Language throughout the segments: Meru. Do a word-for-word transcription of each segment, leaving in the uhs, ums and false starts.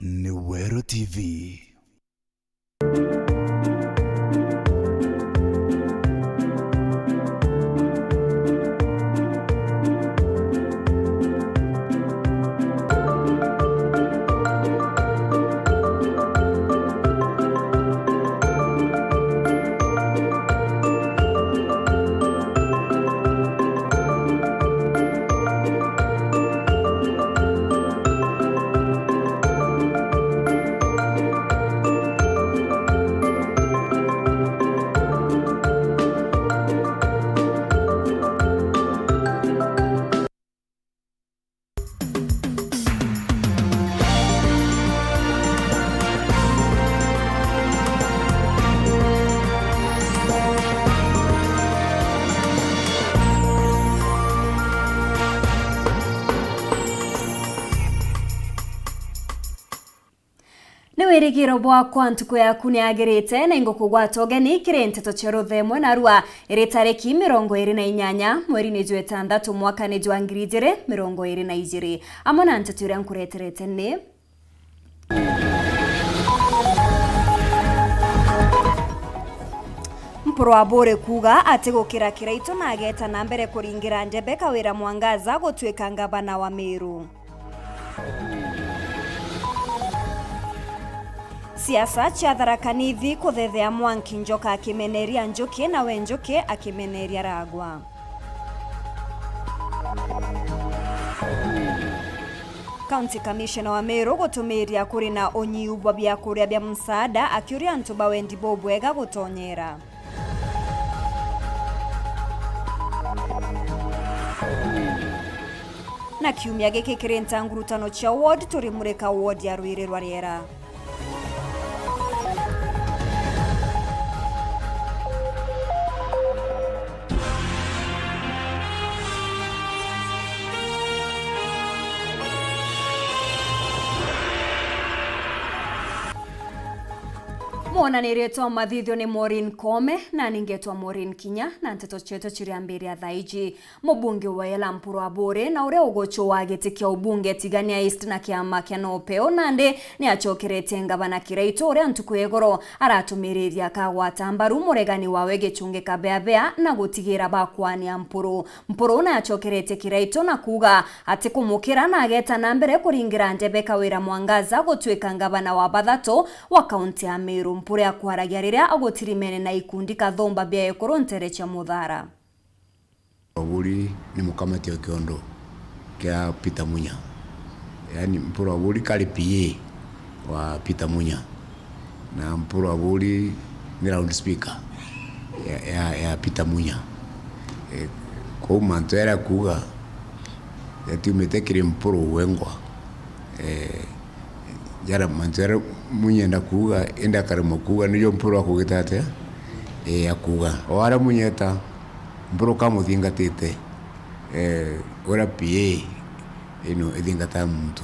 Ni Weru T V. Ni wirigiro bwakwa ntuku yaku ni yagirite, na ingukugwata ugeni kiri nteto cia ruthemwe narua iri tariki mirongo iri na inyanya mweri ni jwa itantatu mwaka ni jwa ngiri ijiri mirongo iri na ijiri. Amwe na nteto iria nkureterete ni: Mpuru Aburi kuuga atigukira Kiraitu na ageta na mbere kuringira ndebe Kawira Mwangaza gutuika ngavana wa Meru. Siasa cia Tharaka Nithi kuthethea Mwanki, Njoka akimeneria Njuki, nawe Njuki akimeneria Ragwa. County Commissioner wa Meru gutumiria kuri na unyiu bwa biakuria bia msaada, akiuria antu ba wendi bubwega gutonyera. Na kiumia giki kiri ntangurutano cia ward, turimurika ward ya Rwiri rwa Riera. Mwonaniritwa mathithio ni Maureen Koome, na ningetwa Maureen Kinya, na nteto cietu ciriambiria thaa iji. Mubunge wa Yala Mpuru Aburi, na uria ugucua giti kia ubunge Tigania East na kiama kia Nopeo, nandi ni acokeretie ngavana Kiraitu, uria ntuku ya igoro aratumiriria akagwata mbaru muregani wawe Gichungi Kabeabea na gutigira bakwania Mpuru. Mpuru ni acokeretie Kiraitu na kuuga atikumukira na ageta na mbere kuringira ndebe Kawira Mwangaza gutuika ngavana wa bathatu wa kaunti ya Meru. Mpuru akwaragia riria agutirimene na ikundi kathumba bia ekuru ntere cia Muthara. Aburi ni mukamati wa kiondo kia Peter Munya. Yaani, Mpuru Aburi kari P A wa Peter Munya. Na Mpuru Aburi ni loud speaker ya, ya, ya Peter Munya. E, kwou mantu jaria akuuga jatiumite kiri Mpuru wengwa. E, jaria mantu jaria Munya enda kuuga, indi akaremwa kuuga, nijo Mpuru akugita atia? E, akuuga. O aria Munya eta, Mpuru kamuthingatite, eh, uria P A ino ithingataa muntu.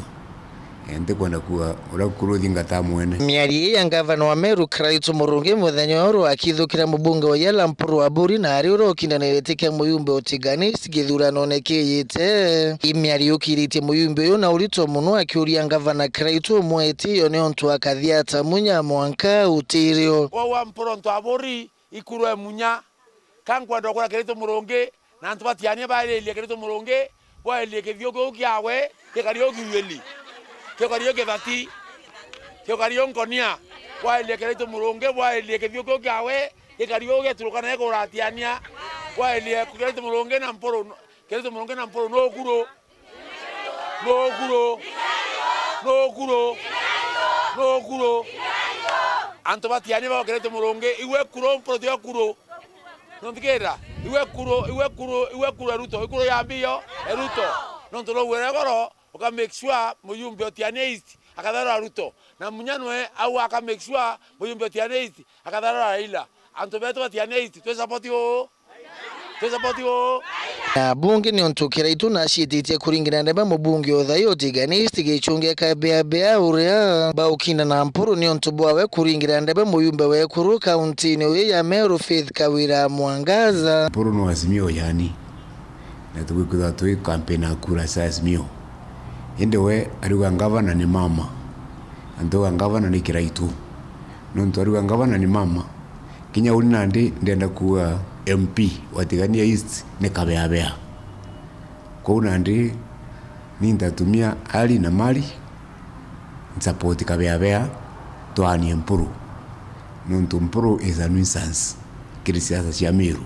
Eh, ntikwenda kuuga uria Kuru ithingataa mwene. Miario ii ya ngavana wa Meru Kiraitu Murungi muthenya uyu akithukira mubunge wa Yala Mpuru Aburi na ari uria ukindanirite kia muyumbe Otiganis githuranone kiijite. Ii miario yukiritie muyumbe uyu na urito mono akiuria ngavana Kiraitu umwe itio niontu akathia ata Munya mwanka utirio. Kwou Mpuru ontu Aburi ikurwe Munya. Ka nkwenda ukura Kiraitu Murungi, na antu ba Tiania bairirie Kiraitu Murungi, bwairirie kithiu kiu kiawe, gikari o kiueli, gikari o kibati, gikari o nkonia, bwairirie Kiraitu Murungi, bwairirie kithiu kiu kiawe, gikari o giaturukana gikura Tiania, bwairirie Kiraitu Murungi na Mpuru, Kiraitu Murungi na Mpuru nukuru. Nukuru. Nukuru. Nukuru. Antu ba Tiania baukirite Murungi, igwe kuru, Mpuru tio kuru. Nonthikira, igwe kuru, igwe kuru, igwe kuru ya Ruto, ikuru ya mbio ya Ruto. Nontu nugwire goro, uka make sure muyumbe o Tiania East akatharura Ruto. Na Munya nwe au aka make sure muyumbe o Tiania East akatharura Raila. Antu betu ba Tiania East, twi support uu. Twisapoti uu. Na bungi ni untu Kiraitu naciititie kuringira ndebe mubunge o thayu Otiganis Gichungi Kabeabea uria baukinda na Mpuru ni untu bwawe kuringira ndebe muyumbe wa ekuru kauntini uyu ya Meru Faith Kawira Mwangaza. Mpuru no Azimio yani, na tugwikutha twi campaign ya kura cia Azimio. Indi we ariuga ngavana ni mama. Antu a ngavana ni kiraitu. Nontu ariuga ngavana ni mama. Kinya uni nandi ndenda kuuga M P wa Tigania East ni kabeabea. Kou nandi ni ntatumia ari na mali, nsapoti kabeabea, twaanie Mpuru. Nontu Mpuru is a nuisance kiri siasa cia Meru.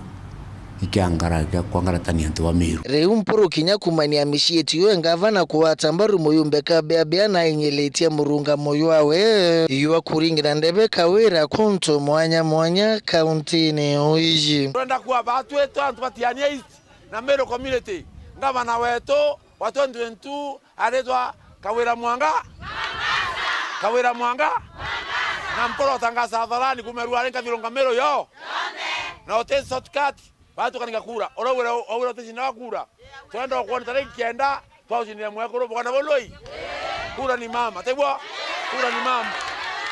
Ikiangara, kia kwangaratania antu ba Meru. Riu Mpuru kinya kumania micii itiwe ngavana kugwata mbaru muyumbe kabeabea na ainyilitie murungamo jwawe jwa kuringina ndebe Kawira kuntu mwanya mwanya kauntini iji. Turenda kuuga batwite antu ba Tigania East na Meru community, ngavana wetu wa twenty twenty-two aritwa Kawira Mwanga. Kawira Mwanga. Na Mpuru atangaza hadharani kumerua ari nkathirunga Meru yo. Na uti shortcut, batukanika kura. Uraugire, uraugire uticindaga kura. Turenda ukwona tariki kenda, twagucindira mwekuru bwana Boloi. Kura ni mama, tiguo? Kura ni mama.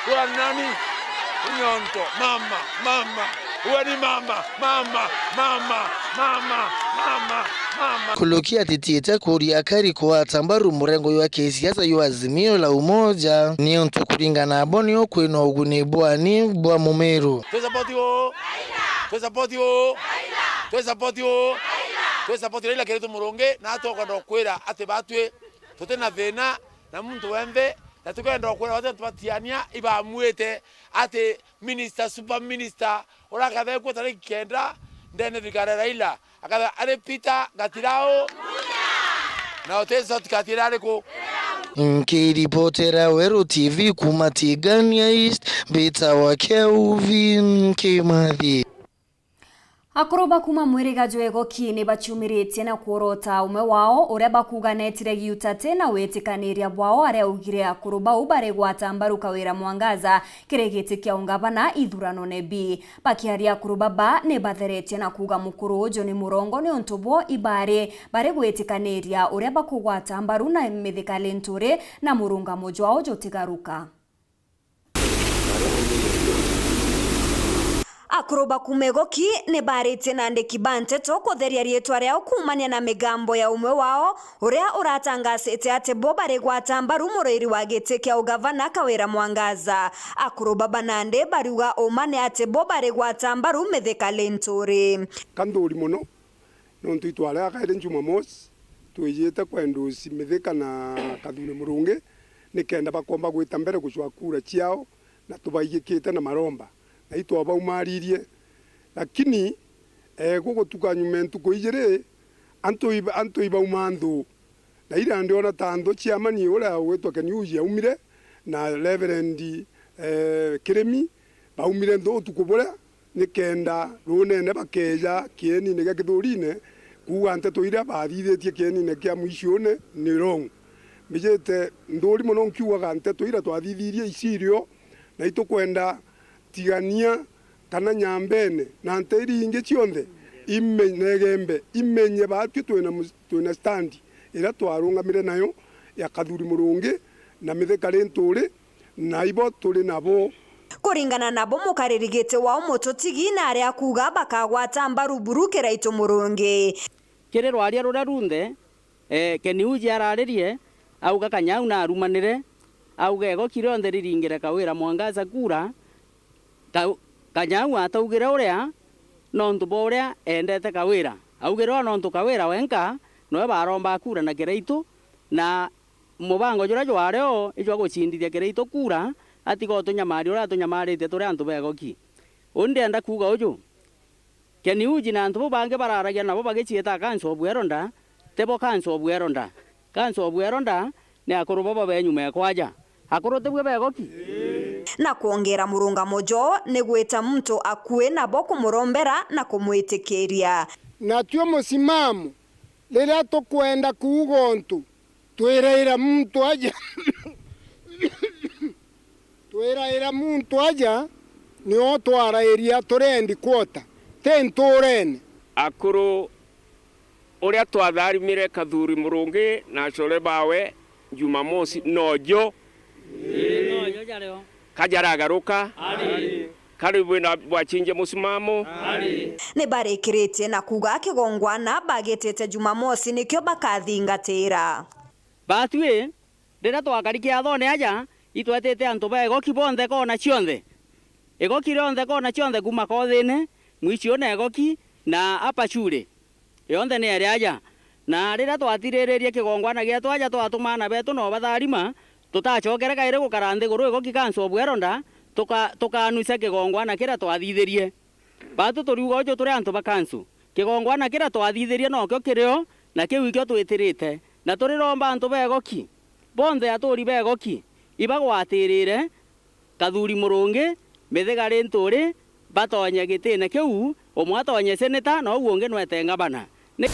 Kura ni nani? Ni Nyonto. Mama, mama. Uwe ni mama, mama, mama, mama, mama, mama. Kuluki atitiite kuuria akari kugwata mbaru murengo jwa kisiasa jwa Azimio la Umoja, niuntu kuringana nabo nio kwina uguni bwani bwa Mumiru. Twisapoti uu. Twisapoti uu. Twisapoti uu. Twisapoti Raila Kiritu Murungi, na tukwenda kwira ati batwi tuti na thina na muntu wenthe, na tukwenda kwira bati antu ba Tigania ibamwite ati minister, super minister, uria akathekua tariki kenda ndene thirikari ya Raila, akatha ari Peter Gatirau na uti shortcut iria ariku. Nkiripotera Weru T V kuma Tigania East, mbitawa Kelvin Kimathi. Akuru ba kuuma mwiriga jwa Igoki ni baciumiritie na kworota umwe wao uria bakuuga neetire giutate na witikaniria bwao, aria augire akuru bau bari gwata mbaru Kawira Mwangaza kiri giti kia ungavana ithuranone bi. Bakiaria akuru baba ni batheretie na kuuga mukuru uju ni murongo niuntu bo ibari bari gwitikaniria uria bakugwata mbaru na Mithika Linturi na murungamo jwao jutigaruka. Akuru ba kuuma Igoki ni baaritie na andiki ba nteto kutheria riitwa riao kuumania na migambo ya umwe wao uria uratangasite ati bo bari gwata mbaru murairi wa giti kia ugavana Kawira Mwangaza. Akuru baba nandi bariuga uma ni ati bo bari gwata mbaru Mithika Linturi. Ka nthuri mono. Nontu itware akairi Jumamosi, twijite kwendusi Mithika na Kathuri Murungi, nikenda bakomba gwita mbere gucwa kura ciao, na tubaigikite na maromba, na itwabaumaririe. Lakini, ee, gugutuka nyuma ntuku ijiri, antu iba-, antu ibauma nthu. Na ira ndiona ta nthu ciamani uria ugwitwa Keniuji aumire, na Reverend, ee, Kirimi, baumire nthu utuku buria, nikenda ruunene bakeeja kienine gia Kithurine, kuuga nteto iria baathithĩtie kienine kia mwiciune ni wrong. Mbijite nthuri mono nkiugaga nteto iria twathithirie icirio, na itukwenda Tigania kana Nyambene na nte iria ingi cionthe ime-, na Igembe imenye baatwi twina mu-, twina stand iria twarungamire nayo ya Kathuri Murungi na Mithika Linturi, na ibo turi nabo. Kuringana nabo, mukariri giti wao Mututigi na aria akuuga bakagwata mbaru buru Kiraitu Murungi. Kiri rwaria ruria runthe, ee, Keniuji araririe, auga Kanyau narumanire, auga Igoki rionthe riringire Kawira Mwangaza kura, Ka-, Kanyau ataugire uria nontu bwa uria eendete Kawira. Augire o nontu Kawira wenka nowe barombaa kura na Kiraitu, na mubango juria jwari o ijwa gucindithia Kiraitu kura, atiga utunyamaria uria atunyamaritie turi antu ba Igoki. Uu ndienda kuuga uju, Keniuji na antu bau bangi bararagia nabo bagiciita Council of Elder, tibo Council of Elder. Council of Elder ni akuru baba be nyuma ekwaja. Akuru tibwe ba Igoki? Na kwongera murungamo joo ni gwita muntu akui nabo kumurombera na kumwitikiria. Natuo musimamo, riria tukwenda kuuga untu, twiraira muntu aja, twiraira muntu aja, nio twarairia turi headquarter, ti ntuurene. Akuru, uria twatharimire Kathuri Murungi na acore bawe Jumamosi nojo. Ii, nojo jario. Kajaragaruka. Ari. Kari bwina bwacinjia musimamo. Ari. Ni barikiritie na kuuga kigongwana bagitite Jumamosi nikio bakathingatira. Batwi, riria twakari kiathone aja, Itwetite antu ba igoki bonthe koona cionthe. Igoki rionthe koona cionthe kuuma Kothine, Mwiciu na igoki, na apa Curi. Yonthe ni eri aja. Na riria twathiriririe kigongwana gietu aja twatuma aana betu na ubatharima, tutacokere kairi gukara nthiguru igoki kansu o bweronda, tuka-, tukanucia kigongwana kiria twathithirie. Baatu turiuga uju turi antu ba kansu. Kigongwana kiria twathithirie nokio kirio, na kiu ikio twitirite. Na turiromba antu ba igoki, bonthe aturi ba igoki, ibagwatirire, Kathuri Murungi, Mithigari Nturi, batonye gitine kiu, umwe atonye seneta, na uu ungi nwete ngavana. Ni-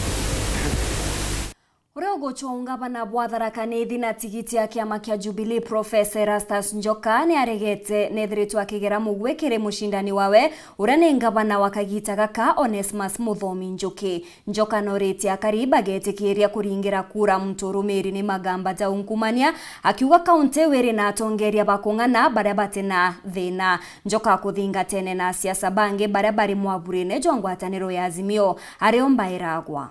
Uria ugucwa ungavana bwa Tharaka Nithi na tigiti ya kiama kia Jubilee, Professor Erastus Njoka, ni aregete nethiritwe akigera mugwi kiri mucindani wawe, uria ni ngavana wa kagita gaka, Onesmus Muthomi Njuki. Njoka noritie akari bagetikiria kuringira kura muntu urumiri ni magamba ja unkumania, akiuga kaunti iu iri na atongeria ba kung'ana baria bati na thina. Njoka akuthingatene na asiasa bangi baria bari mwaburine jwa ngwataniro ya Azimio, ario mbairagwa.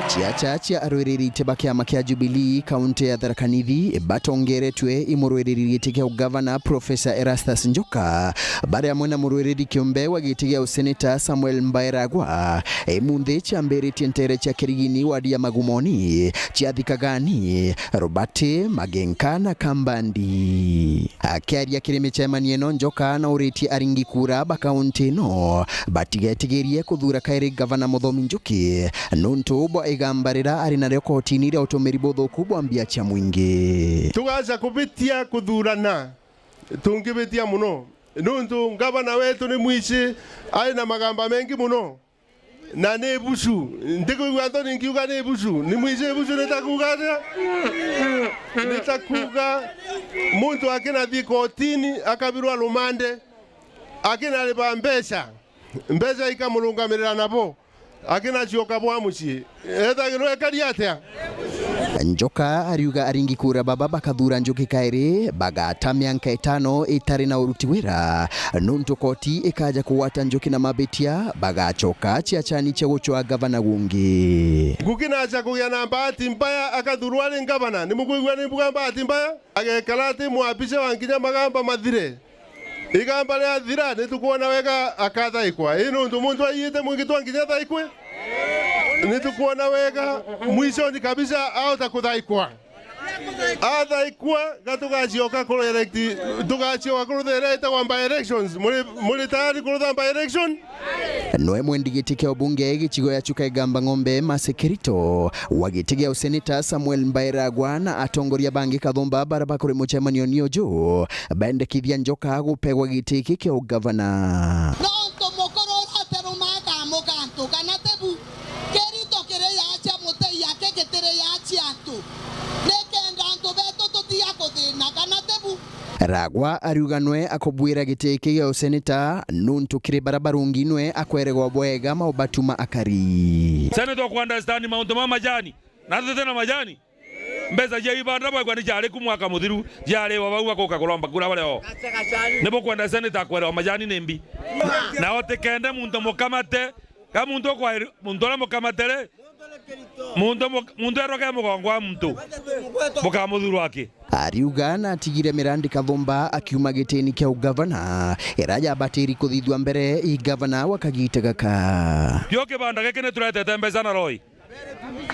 Ciaca cia arwiriri iti ba kiama kia Jubilee kaunti ya Tharaka Nithi batongeretwe i murwiriri giti kia ugavana Professor Erastus Njoka, bari amwe na murwiriri kiumbe wa giti gia useneta Samuel Mbairagwa. Imunthi ciambiritie ntere cia Kirigini wadi ya Magumoni, cia Thikagani, Rubati, Magenka na Kambandi. Akiaria kiri micemanio ino, Njoka nauritie aringi kura ba kaunti ino batigetigirie kuthura kairi gavana Muthomi Njuki nuntu bwa igamba riria ari nario kotini ria utumiri buthuku bwa mbia cia mwingi. Tugaca kubitia kuthurana, tungibitia muno, nuntu ngavana wetu ni mwici, ari na magamba mengi muno. Na ni ibucu. Ntikwigua nthoni nkiuga ni ibucu. Ni mwici ibucu nitakuuga atia? Nitakuuga muntu akinathii kotini akabirwa rumande, akinariba mbeca, mbeca ikamurungamirira nabo, akinacioka bwa mucii. Ethagirwa ekari atia? Njoka ariuga aringi kura baba bakathura Njuki kairi, bagata mianka itano itari na uruti wira, nuntu koti ikaja kugwata Njuki na mabitia, bagacoka ciacani cia gucwa gavana gungi. Ngugi naja kugia na bahati mbaya akathurwa ari ngavana. Ni mukwigua ni mbuga bahati mbaya? Agekara ati mwabice wa nginya magamba mathire. Igamba riathira, ni tukwona wega akathaikwa. Ii nuntu muntu aiyite mwingi twa nginya athaikwe? Ni tukwona wega mwiconi kabisa aota kuthaikwa. Athaikwa, ga tugacioka kuru elect-, tugacioka kurutha iria itagwa by elections. Muri, muri tayari kurutha by election? Noe mwendi giti kia ubunge gicigo ya Chuka Igamba Ng'ombe Mercy Kirito, wa giti gia useneta Samuel Mbairagwa na atongoria bangi kathumba baria bakuri mucemanioni uju, bendekithia Njoka gupegwa giti giki kia ugavana. Nontu mukuru uria uteruma akamuka antu, kana ti bu? Kirito kiri yaacia mutei aki gitiri yaacia antu, nikenda antu betu tutiga kuthina, kana ti bu? Ragwa ariuga nwe akubwira giti giki gia useneta, nuntu kiri baria barungi nwe akweregwa bwega maubatuma akari. Seneta uku understand mauntu ma majani, na tuti na majani. Mbeca cia ibanda bwegwa ni ciari ku mwaka muthiru, ciariwa bau bakuka kuromba kura bario. Ni bukwenda seneta akwerewa majani ni mbi? Na utikende muntu mukamate, ka muntu ukwa-, muntu uria mukamatere, muntu mu-, muntu erwa ke mugongo wa muntu, bukamuthurwa aki? Ariuga na atigire mirandi kathumba akiuma gitini kia ugavana, iria yabatiri kuthithua mbere i gavana wa kagita gaka. Kio kibanda giki ni turetete mbeca na roi.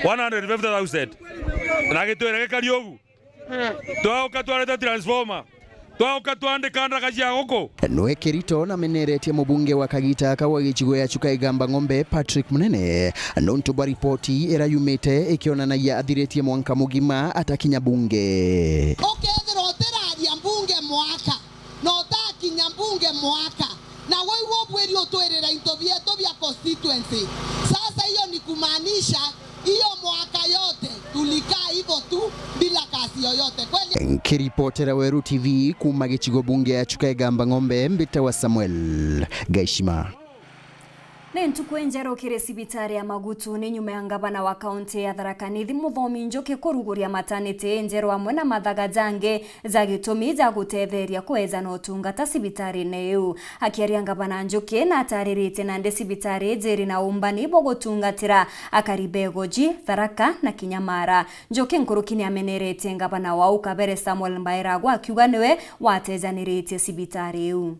One hundred fifty thousand. Na gitwire gikari ugu. Twauka twarete transformer. Twauka twandika ndaka cia guku. Nwe Kirito nameneretie mubunge wa kagita aka wa gicigo ya Chuka Igamba Ng'ombe Patrick Munene, nuntu bwa ripoti iria yumite ikionanagia athiritie mwanka mugima atakinya bunge. Ukethirwa utiraria mbunge mwaka, na utakinya mbunge mwaka, na gwe iwe ubwiri utwirira into bietu bia constituency. Sasa hiyo ni kumaanisha hiyo mwaka yote tulikaa hivyo tu bila kazi yoyote. Kweli? Nkiripotera Weru T V kuuma gicigo bunge ya Chuka Igamba Ng'ombe, mbitawa Samuel Gaishima. Ni ntuku injeru kiri cibitari ya Magutuni nyuma ya ngavana wa kaunti ya Tharaka Nithi Muthomi Njuki kuruguria mataniti injeru amwe na mathaga jangi ja gitumi ja gutetheria kweja na utungata cibitarine iu. Akiaria, ngavana Njuki natariritie nandi cibitari iji iri na umbani bwa gutungatira akari ba Igoji, Tharaka na kinya Mara. Njuki nkuruki ni ameneretie ngavana wau Kabere Samuel Mbairagwa akiuga niwe watejaniritie cibitari iu.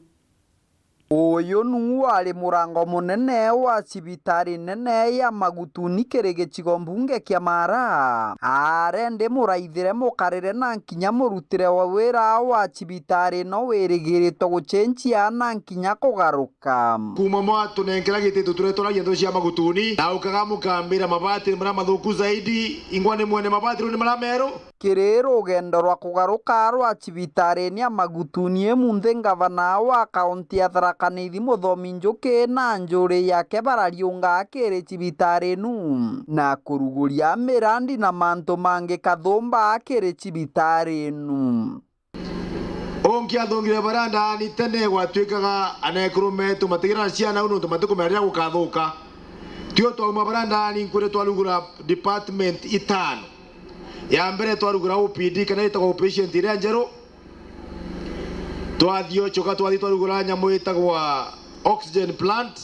Uyu nu wari murango munene wa cibitari nene ya Magutuni kiri gicigo mbunge kia Mara. Arendi muraithire, mukarire na kinya murutire wa wira wa cibitari ino wirigiritwe gucenjia na kinya kugaruka. Kuma mwatunenkera gitito turetwaragia ndeto cia Magutuni, na ukaga mukambira mabati ni maria mathuku zaidi, ingwa ni mwene mabati riu ni maria meru. Kiri rugendo rwa kugaruka rwa cibitari-ini ya Magutuni imunthi, ngavana wa kaunti ya Tharaka Nithi Muthomi Njuki na njuri yake barariunga kiri cibitari inu na kuruguria mirandi na mantu mangi kathumba kiri cibitari inu. Ungi athungire baria ndani tene gwatuikaga anekuru metu matigira na ciana au nontu matikumenya riria gukathuka. Tio twauma baria ndani nkwire twarugura department itano. Ya mbere twarugura O P D kana itagwa outpatient iria njeru. Twathiochoka twathi twarugura nyamu itagwa oxygen plant.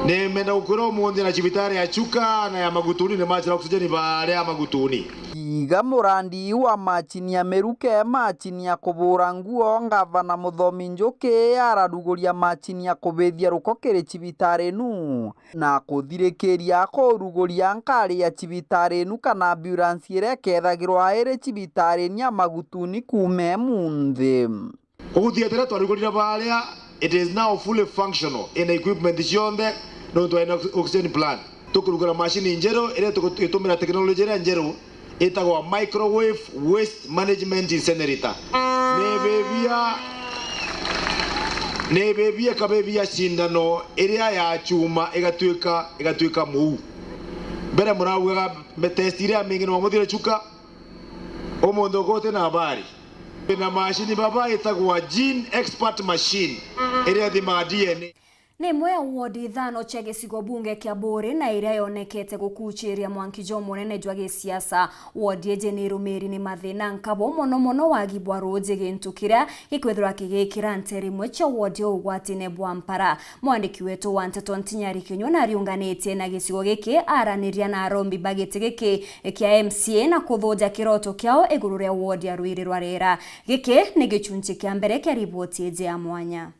Nimenda gukwira umunthi na cibitari ya Chuka na ya Magutuni ni macira oxygen baria ya Magutuni. Iga murandi wa macini ya miruke, macini ya kubura nguo, ngavana Muthomi Njuki araruguria macini ya kubithia ruko kiri cibitari inu na kuthirikiria kuruguria nkari ya cibitari inu kana ambulance iria ikethagirwa iri cibitari-ini ya Magutuni kuuma imunthi. Kuu theatre twarugurira baria, it is now fully functional in equipment cionthe, nontu ina oxygen plant. Tukurugura macini njeru iria tugu-, itumira technology iria njeru itagwa microwave waste management incinerator. Nibibia, nibibia ikabibia cindano iria ya chuma igatuika, igatuika muu. Mbere muraugaga me-, test iria mingi no muthire Chuka, umunthi ukuti na habari. Twina macini baba itagwa gene expert machine iria ithimaga D N A. Ni imwe ya wodi ithano cia gicigo bunge kia Buuri na iria yonekete gukuchiria mwanki jwa munene jwa gisiasa. Wodi iji ni irumiri ni mathina nkabo mono mono wagi bwa ruuji, gintu kiria gikwithirwa kigikira nteere imwe cia wodi ugwatine bwa mpara. Mwandiki wetu wa nteto Ntinyari Kinyua nariunganitie na gicigo giki araniria na arombi ba giti giki kia M C A na kuthuja kiroto kiao iguru ria wodi ya Rwiri rwa Rera. Giki ni gichunchi kia mbere kia riboti iji ya mwanya.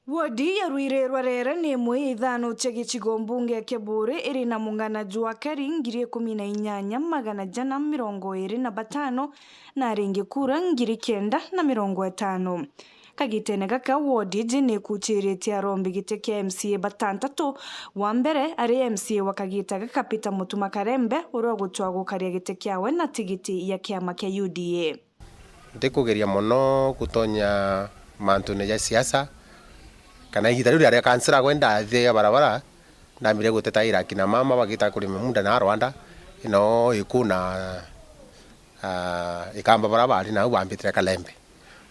Wodi ya Rwiri rwa Rera ni imwe ya ithano cia gicigo mbunge kia Buuri iri na mung'ana jwa akari ngiri ikumi na inyanya magana jana mirongo iri na batano na aringi kura ngiri kenda na mirongo itano. Kagitene gaka, wodi iji ni ikuchiritie arombi giti kia M C A batantatu, wa mbere ari M C A wa kagita gaka Peter Mutuma Karembe, uria ugutwa gukaria giti kiawe na tigiti ya kiama kia U D A. Ntikugeria mono gutonya mantune ja siasa, kana igita riu riaria kansela gwe ndathia barabara, ndambire gutetaira akina mama bagita kurima munda na Rwanda, ino iku na, ah, ikamba bara bari nau bambitire Kalembe.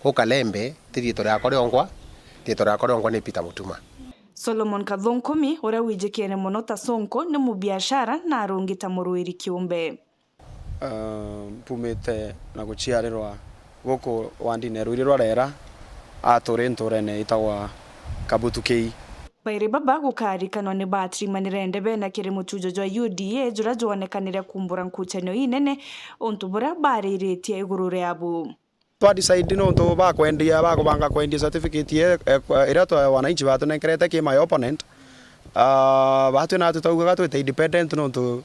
Ku Kalembe, ti riitwa riakwa riongwa, riitwa riakwa riongwa ni Peter Mutuma. Solomon Kathunkumi, uria wijikene mono ta Sonko, ni mubiashara na arungi ta murwiri kiumbe. Ah, mpumite na guciarirwa guku wandine Rwiri rwa Rera, a turi nturene itagwa Kabutu Kei. Bairi baba gukarikanwa ni batirimanire ndebe na kiri muchujo jwa U D A juria jwonekanire kumbura nkuchanio inene untu buria bariritie iguru riabu. Twa decide nontu bakwendia, bakubanga kwendia certificate ye-, e-, iria twa wananchi batunenkerete ki my opponent. Ah, batwi natwi twaugaga twite independent nontu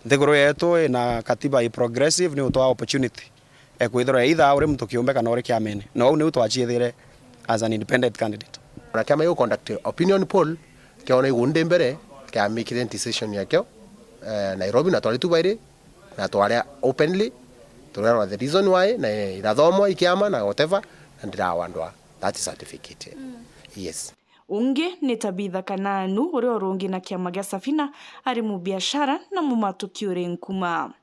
nthiguru yetu ina katiba i progressive, ni utwa opportunity. E kwithirwa either uri muntu kiumbe kana uri kiamene. Na uu niu twachiethire as an independent candidate. Na kiama giu conduct opinion poll, kiona igu ndi mbere, kiamikire decision yakio, eh, Nairobi, na twari tu bairi, na twaria openly, turerwa the reason why, na irathomwa i kiama na whatever, na ndirawandwa that certificate. Mm. Yes. Ungi ni Tabitha Kananu, uria urungi na kiama gia Safina, ari mubiashara na mumatuki uri nkuma.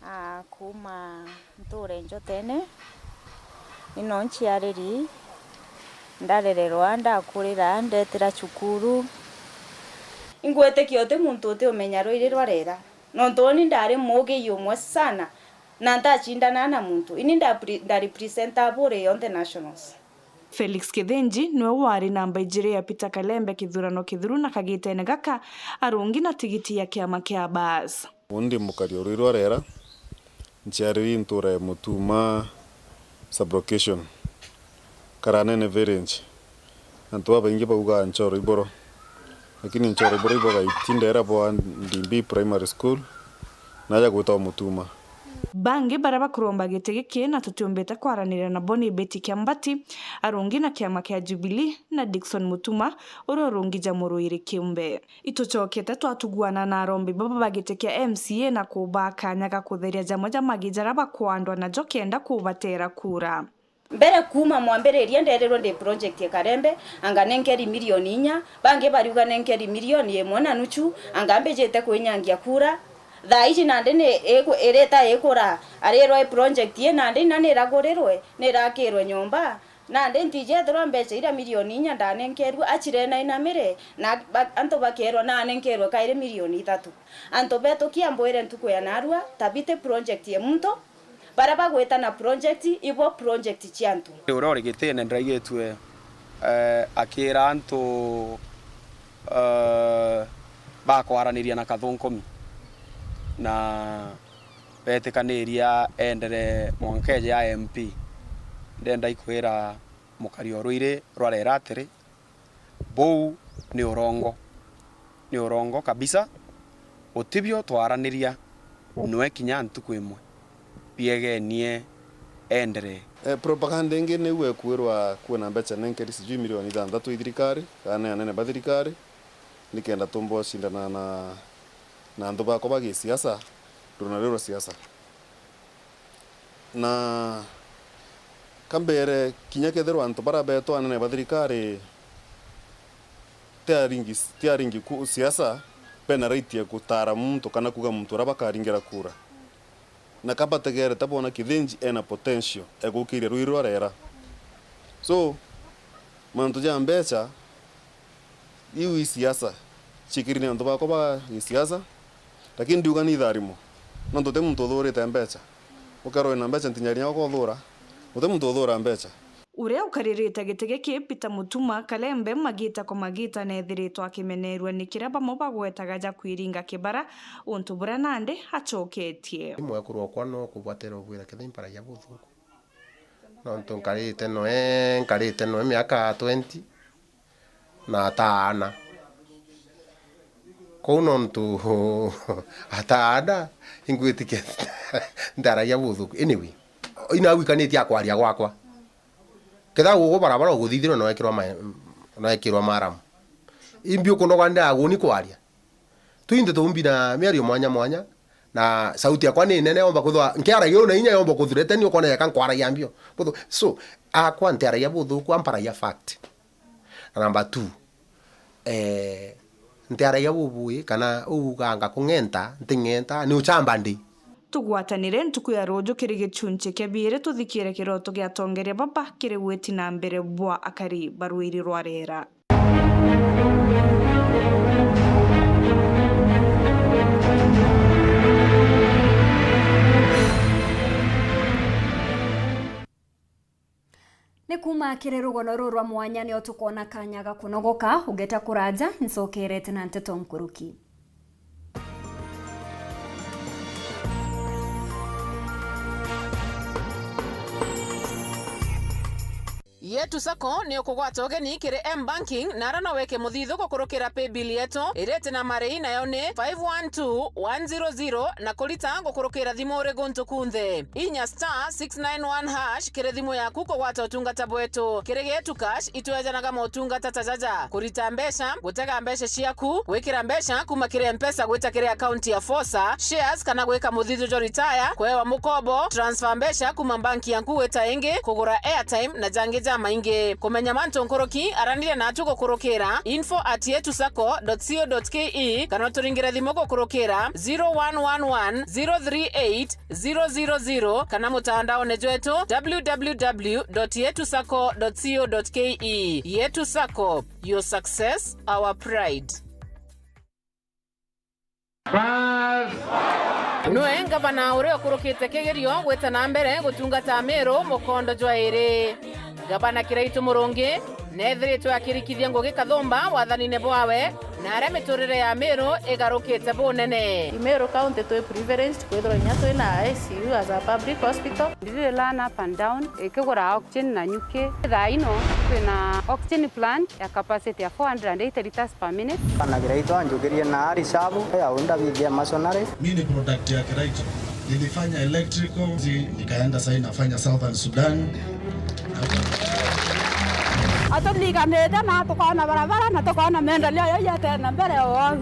Aa, kuuma ntuure Njotene, nino nciariri, ndarererwa, ndakurira, ndetira cukuru. Ingwitikia uti muntu uti umenya rwiri rwa rera, nontu uni ndari muugii umwe sana, na ntacindana na muntu. Ini nda pre-, nda representa Aburi yonthe nationals. Felix Kithinji niwe wari namba ijiri ya Peter Kalembe kithurano kithiru, na kagitene gaka arungi na tigiti ya kiama kia Bas. Uni ndi mukari o rwiri rwa rera, nciariri ntuura ya Mutuma sub-location, Karanene village. Antu babaingi baugaa Nchoro Iboro, lakini Nchoro Iboro ibo gaiti ndera bwa Ndimbi Primary School, naja gwitagwa Mutuma. Bangi baria bakuromba giti giki na tutiumbite kwaraniria nabo ni Betty Kiambati, arungi na kiama kia Jubilee, na Dickson Mutuma, uria urungi ja Murwiri Kiumbe. Itucokete twatuguana na arombi baba ba giti kia M C A na kubaa kanya ga kutheria jamwe ja magi jaria bakwandwa najo kenda kubatera kura. Mbere kuuma mwambiriria nderirwe ndi project ya Karembe, anga nenkeri milioni inya, bangi bariuga nenkeri milioni imwe na nuchu, anga mbijite kwinyangia kura. Thaa iji nandi ni iku-, irita ikura, arirwa i project ii nandi ina niragurirwe, nirakirwe nyomba, nandi ntijethirwa mbecha iria milioni inya ndanenkerue, achire na inamire, na ba-, antu bakerwa nanenkerwe kairi milioni ithatu. Antu betu kia mbwire ntuku ya narua, tabiti project ya muntu, baria bagwita na project, ibo project cia antu. Uria uri gitine ndiraigitue, eh, akira antu, eh, bakwaraniria na Kathunkomi, na betikaniria endere mwanka eje ya M P. Ndenda ikwira mukari o rwiri rwa rera atiri, buu ni urongo. Ni urongo kabisa. Utibio twaraniria nwe kinya ntuku imwe. Biegenie endere. Eh, propaganda ingi niu ekwirwa kwina mbecha nenkeri sijui milioni ithanthatu i thirikari, kana ni anene ba thirikari, nikenda tumba ucindana na, na antu bakwa ba gisiasa, runa riu rwa siasa. Na kambere, kinya kethirwa antu baria beetwa anene ba thirikari ti aringi, ti aringi ku siasa, bena right ya gutaara muntu kana kuuga muntu uria bakaringira kura. Na ka bategerete boona Kithinji ena potential ya gukiria rwiri rwa rera. So, mantu ja mbecha, iu i siasa, ciikiri ni antu bakwa ba gisiasa, lakini ndiuga ni itharimo, nontu uti muntu uthuurite mbecha. Ukerwa wina mbecha ntinyari yakwa uthura, uti muntu uthuura mbecha. Uria ukaririte giti giki, Peter Mutuma Kalembe, magita kwa magita neethiritwe akimeneerua ni kiria bamwe bagwetaga ja kwiringa kibara, untu buria nandi acoketie. Mwekuru okwa no kubwatira ubwira kethira imparagia buthuku. Nontu nkarite noe, nkarite noe miaka twenty, na ataana. Kou nontu ataana, ingwitikia ntaragia buthuku. Anyway, ina gwikanitie akwaria gwakwa. Ketha gugu barabara uguthithirwe noekirwa ma-, noekirwa maramu. Imbi ukunoga ndaguni kwaria. Twinthe tuumbi na miario mwanya mwanya, na sauti yakwa ni nene, yomba kuthwa, nkiaragia uu na inya yomba kuthurete ni ukona yeka nkwaragia mbio. Buthu-, so, akwa ntiaragia buthuku, amparagia fact. Na number two, eh, ntiaragia bubui, kana uu ganga kung'enta, nting'enta, ni uchamba ndi. Tugwatanire ntuku ya ruuju kiri gichunchi kia biiri, tuthikire kiroto gia atongeria baba kiri witi na mbere bwa akari ba rwiri rwa rera. Ni kuuma kiri rugono ruu rwa mwanya nio tukoona kaanya ga kunogoka. Ugeta kuraja, ncokerete na nteto nkuruki. Yetu Sacco ni ukugwata ugeni kiri M-Banking, na ara no weke muthithu gukurukira paybill yetu iriti na marii, nayo ni five one two one zero zero, na kurita gukurukira thimu uri guntu kunthe. Inya star six nine one hash kiri thimu yaku kugwata utungata bwetu. Kiri Getu Cash, itwejanaga motungata ta jaja: kurita mbeca, gutega mbeca ciaku, gwikira mbeca kuma kiri M-Pesa gwita kiri akaunti ya Fosa, shares kana gwika muthithu jwa retire, kuewa mukobo, transfer mbeca kuma banki yaku gwita ingi, kugura airtime na jangi ja maingi. Kumenya mantu nkuruki, aranire natu gukurukira info at yetusacco dot co dot ke kana uturingire thimu gukurukira zero one one one zero three eight zero zero zero kana mutandaone jwetu w w w dot yetusacco dot co dot ke. Yetu Sacco, your success, our pride. Nwe ngavana uria ukurukite kigerio gwita na mbere gutungata Meru mukondo jwa iri. Gavana Kiraitu Murungi neethiritwe akirikithia ngugi kathumba wathanine bwawe, na aria miturire ya Meru igarukite bunene. I Meru County twi privileged kwithirwa inya twina I C U as a public hospital. Ndiri run up and down, ikigura oxygen na nyuki. Thaa ino twina oxygen plant ya capacity ya four hundred and eighty liters per minute. Bana Kiraitu anjukirie na ari shabu ya unda bithia masonary. Mi ni product ya Kiraitu. Nilifanya electrical, zi-, nikaenda sasa nafanya Southern Sudan. Aturiganite na tukoona barabara na tukoona maendeleo yau yatena mbere o.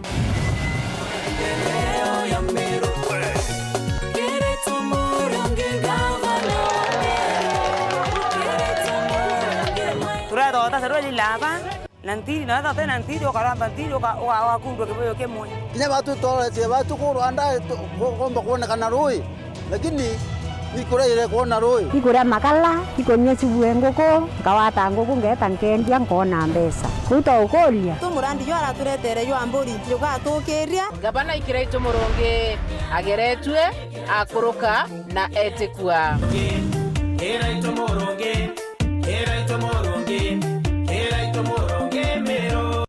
Turethota tarwe lilaba. Na ntiri, na thate na ntiri, ukaramba ntiri, uka-, uka-, ugakundwa kibuyu kimwe. Kinya batu toilet batu ku Rwanda tu-, ku-, kumba kuonekana rui, lakini ni kuria ire kuona rui. Ikuria makala, ikunyia cibue nguku, nkawata nguku ngeeta nkendia nkona mbeca. Kuu twaukuria. Tu murandi jwa araturetere jwa mburi, jugatukiria. Gavana Kiraitu Murungi ageretue, akuruka na etikua. Kiraitu Murungi. Kiraitu Murungi, Kiraitu Murungi Meru.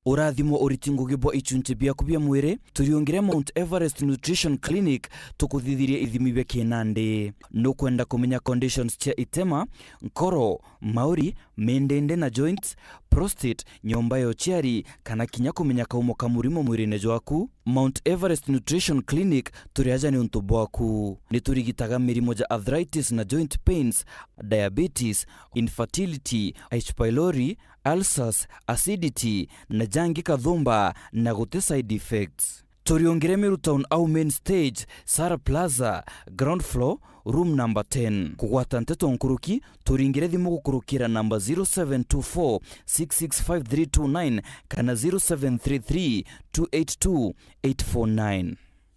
Urathimo uriti ngugi bwa ichunchi biaku bia mwiri, turiungire Mount Everest Nutrition Clinic, tukuthithirie ithimi bia kinandi. Nukwenda kumenya conditions cia itema, nkoro, mauri, mindindi na joints, prostate, nyomba ya uciari, kana kinya kumenya kaumo ka murimo mwirine jwaku? Mount Everest Nutrition Clinic turi aja niuntu bwaku. Ni turigitaga mirimo ja arthritis na joint pains, diabetes, infertility, H. pylori, ulcers, acidity, na jangi kathumba na guti side effects. Turiungire Meru Town au main stage, Sara Plaza, ground floor, room number ten. Kugwata nteto nkuruki, turingire thimu gukurukira namba zero seven two four six six five three two nine kana zero seven three three two eight two eight four nine.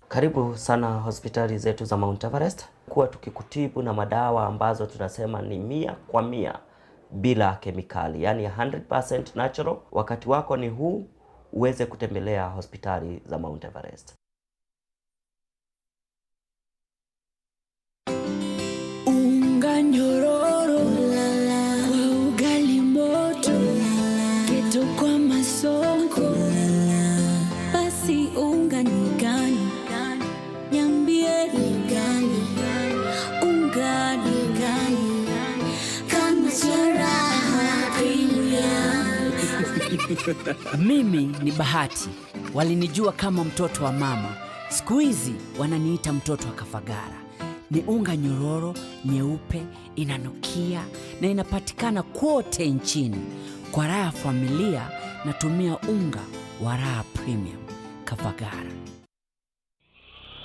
Karibu sana hospitali zetu za Mount Everest. Kuwa tukikutibu na madawa ambazo tunasema ni mia kwa mia bila kemikali, yani hundred percent natural. Wakati wako ni huu, uweze kutembelea hospitali za Mount Everest. Unga nyororo kwa ugali moto, kitu kwa masonko. Basi unga ni gani? Niambie ni gani? Unga ni gani? Kama cha Raha Premium. Mimi ni Bahati. Walinijua kama mtoto wa mama. Siku hizi wananiita mtoto wa Kafagara. Ni unga nyororo, nyeupe, inanukia na inapatikana kwote nchini. Kwa raha ya familia, natumia unga wa Raha Premium. Kafagara.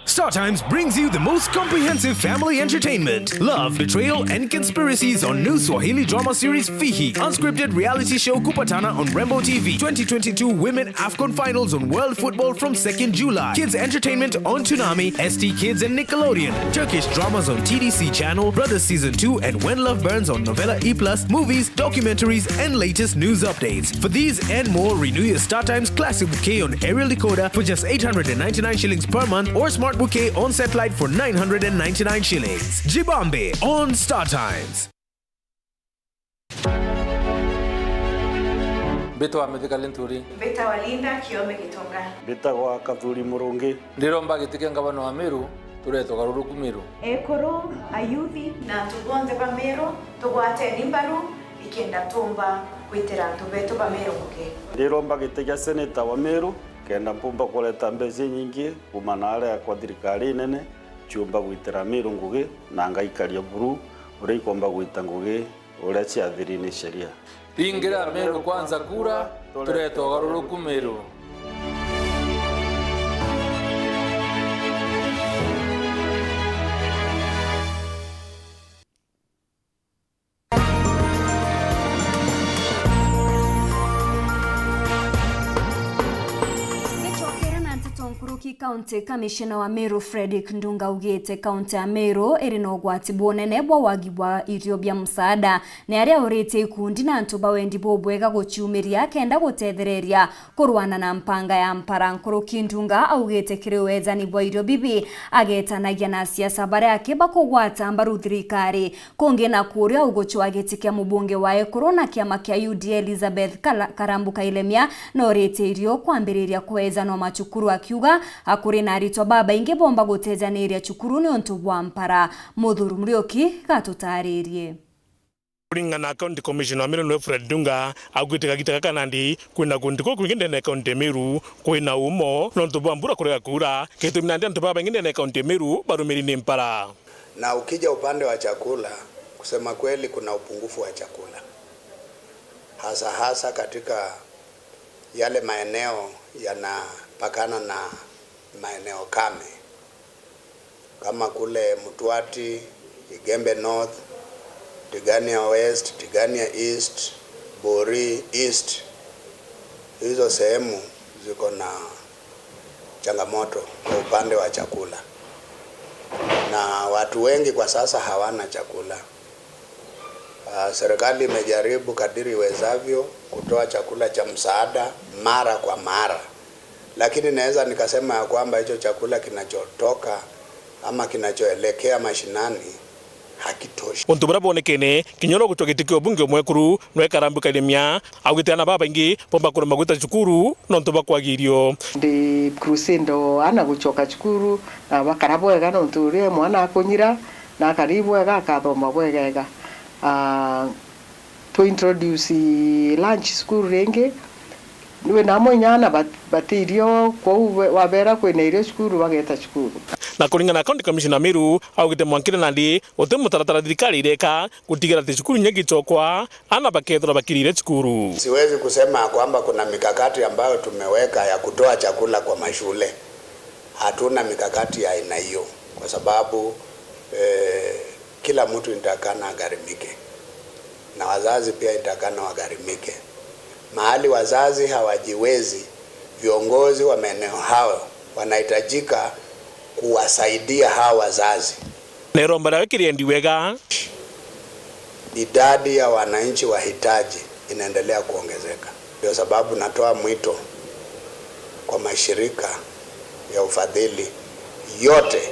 Star Times brings you the most comprehensive family entertainment. Love, betrayal, and conspiracies on new Swahili drama series Fihi. Unscripted reality show Kupatana on Rembo T V. Twenty twenty-two Women AFCON Finals on World Football from second July. Kids entertainment on Toonami, S T Kids, and Nickelodeon. Turkish dramas on T D C Channel, Brothers Season two, and When Love Burns on Novella E plus. Movies, documentaries, and latest news updates. For these and more, renew your StarTimes Classic Bouquet on aerial decoder for just eight hundred and ninety-nine shillings per month or Smart Bouquet on satellite for nine hundred and ninety-nine shillings. Jibambe on StarTimes. Mbitwa Mithika Linturi. Mbitagwa Linda Kiome Gitonga. Mbitagwa Kathuri Murungi. Ndiromba giti kia ngavana wa Meru, turete ugaruruku Meru. Ekuru, ayuthi, na antu bonthe ba Meru, tugwateni mbaru, ikenda tumba gwitira antu betu ba Meru ngugi. Ndiromba giti kia seneta wa Meru, kenda mpumba kureta mbeca inyingi kuuma na aria kwa thirikari inene, ciumba gwitira Meru ngugi, na ngaikaria buru uria ikomba gwita ngugi uria ciathiri ni sheria. Ingira Meru Kwanza kura, turete ugaruruku Meru. Ki County Commissioner wa Meru Fredrick Ndunga augite kaunti ya Meru iri na ugwati bunene bwa wagi bwa irio bia msaada, ni aria auritie ikundi na antu ba wendi bubwega guciumiria kenda gutethereria kurwana na mpanga ya mpara. Nkuruki Ndunga augite kiri wejani bwa irio bibi, agetanagia na asiasa baria aki bakugwata mbaru thirikari. Kungi na kuria ugucwa giti kia mubunge wa Ekuru na kiama kia U D A Elizabeth Kala-, Karambu Kailemia, noritie irio kwambiriria kwejanwa macukuru, akiuga akuri na aritwa babaingi bomba gutejaniria cukuru niuntu bwa mpara. Muthuri Muriuki gatutaririe. Kuringana na County Commissioner wa Meru Fred Ndunga, augite kagita gaka nandi kwina kundi kukwingi ndene ya kaunti ya Meru kwina umo nontu bwa mbura kurega kuura, gitumi nandi antu babaingi ndene ya kaunti ya Meru barumiri ni mpara. Na ukija upande wa chakula, kusema kweli kuna upungufu wa chakula. Hasa hasa katika yale maeneo yanapakana na maeneo kame. Kama kule Mtwati, Igembe North, Tigania West, Tigania East, Bori East, hizo sehemu ziko na changamoto kwa upande wa chakula. Na watu wengi kwa sasa hawana chakula. Ah, serikali imejaribu kadiri iwezavyo kutoa chakula cha msaada mara kwa mara. Lakini naweza nikasema ya kwamba hicho chakula kinachotoka ama kinachoelekea mashinani hakitoshi. Untu buria bwonekene, kinya uria ugucwa giti kia ubunge umwekuru, nwe Karambu Kailemia, augite ana babaingi bomba kurema gwita cukuru nontu bwa kwaga irio. Ndi crusade o ana gucoka cukuru, na bakara bwega nontu uria mwana akunyira, na akari bwega, akathoma bwegega. Ah, tu introduce lunch school ringi. Wina amwe inya ana bat-, bati irio, kwou we-, wabera kwina irio cukuru, bageta cukuru. Na kuringana na County Commissioner Meru, augite mwankire nandi uti mutaratara thirikari ireka gutigira ati cukuru inya gicokwa, ana bakethirwa bakirire cukuru. Siwezi kusema kwamba kuna mikakati ambayo tumeweka ya kutoa chakula kwa mashule. Hatuna mikakati ya aina hiyo kwa sababu, eh, kila mtu inatakana agharimike, na wazazi pia inatakana wagharimike. Mahali wazazi hawajiwezi, viongozi wa maeneo hayo wanahitajika kuwasaidia hawa wazazi. Na iromba riawe kiriendi wega. Idadi ya wananchi wahitaji inaendelea kuongezeka. Ndio sababu natoa mwito kwa mashirika ya ufadhili yote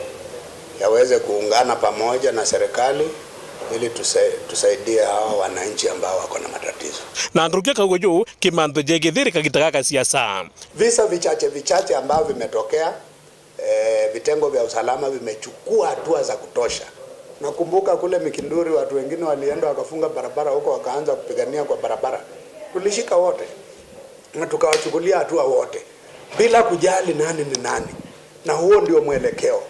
yaweze kuungana pamoja na serikali ili tusa-, tusaidie hawa wananchi ambao wako na matatizo. Na nkuruki ya kaugo juu, kimanto ja Githiri kagita gaka siasa. Visa vichache vichache ambavyo vimetokea, eh, vitengo vya usalama vimechukua hatua za kutosha. Nakumbuka kule Mikinduri watu wengine walienda wakafunga barabara huko, wakaanza kupigania kwa barabara. Tulishika wote na tukawachukulia hatua wote bila kujali nani ni nani, na huo ndio mwelekeo.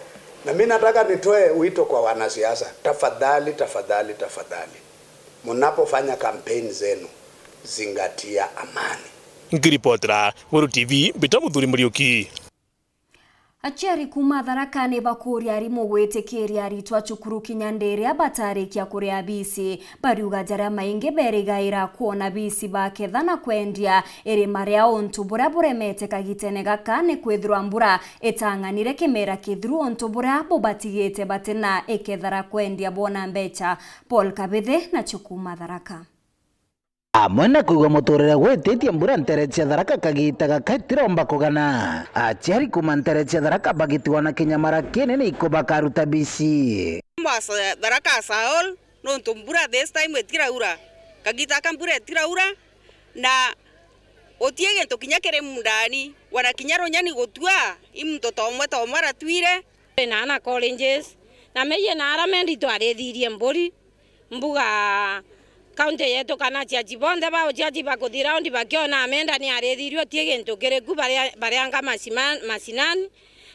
Na mimi nataka nitoe wito kwa wanasiasa, tafadhali, tafadhali, tafadhali, mnapofanya kampeni zenu, zingatia amani. Nkiripotera Weru T V, mbita Muthuri Muriuki. Aciari kuuma Tharaka ni bakuuria arimu gwitikiria aritwa cukuru kinya ndi iria batarikia kuria biisi. Bariuga jaria maingi berigaira kwona biisi baketha na kwendia irima riao, untu buria buremete kagitene gaka ni kwithirwa mbura itang'anire kimera kithiru, untu buria bubatigite batina iketha ra kwendia bona mbecha. Paul Kabithe nacio kuuma Tharaka. Amwe na kwigua muturire gwititie mbura ntere cia Tharaka kagita gaka itiromba kugana. Aciari kuuma ntere cia Tharaka bagitigwa na kinyamara kinene iko bakaruta biisi. Mbasa Tharaka Saol, nontu mbura this time itiraura. Kagita aka mbura itiraura, na utie gintu kinya kiri mundani, wana kinya runyani gutua, i muntu tomwe tomwe aratwire. Twina ana colleges, na meyie na ara mendi twarithirie mburi. Mbuga kaunti yetu kana aciaci bonthe ba uciaci bakuthi raundi bakiona amenda ni arithirie uti gintu kiriku baria-, barianga masima-, macinani,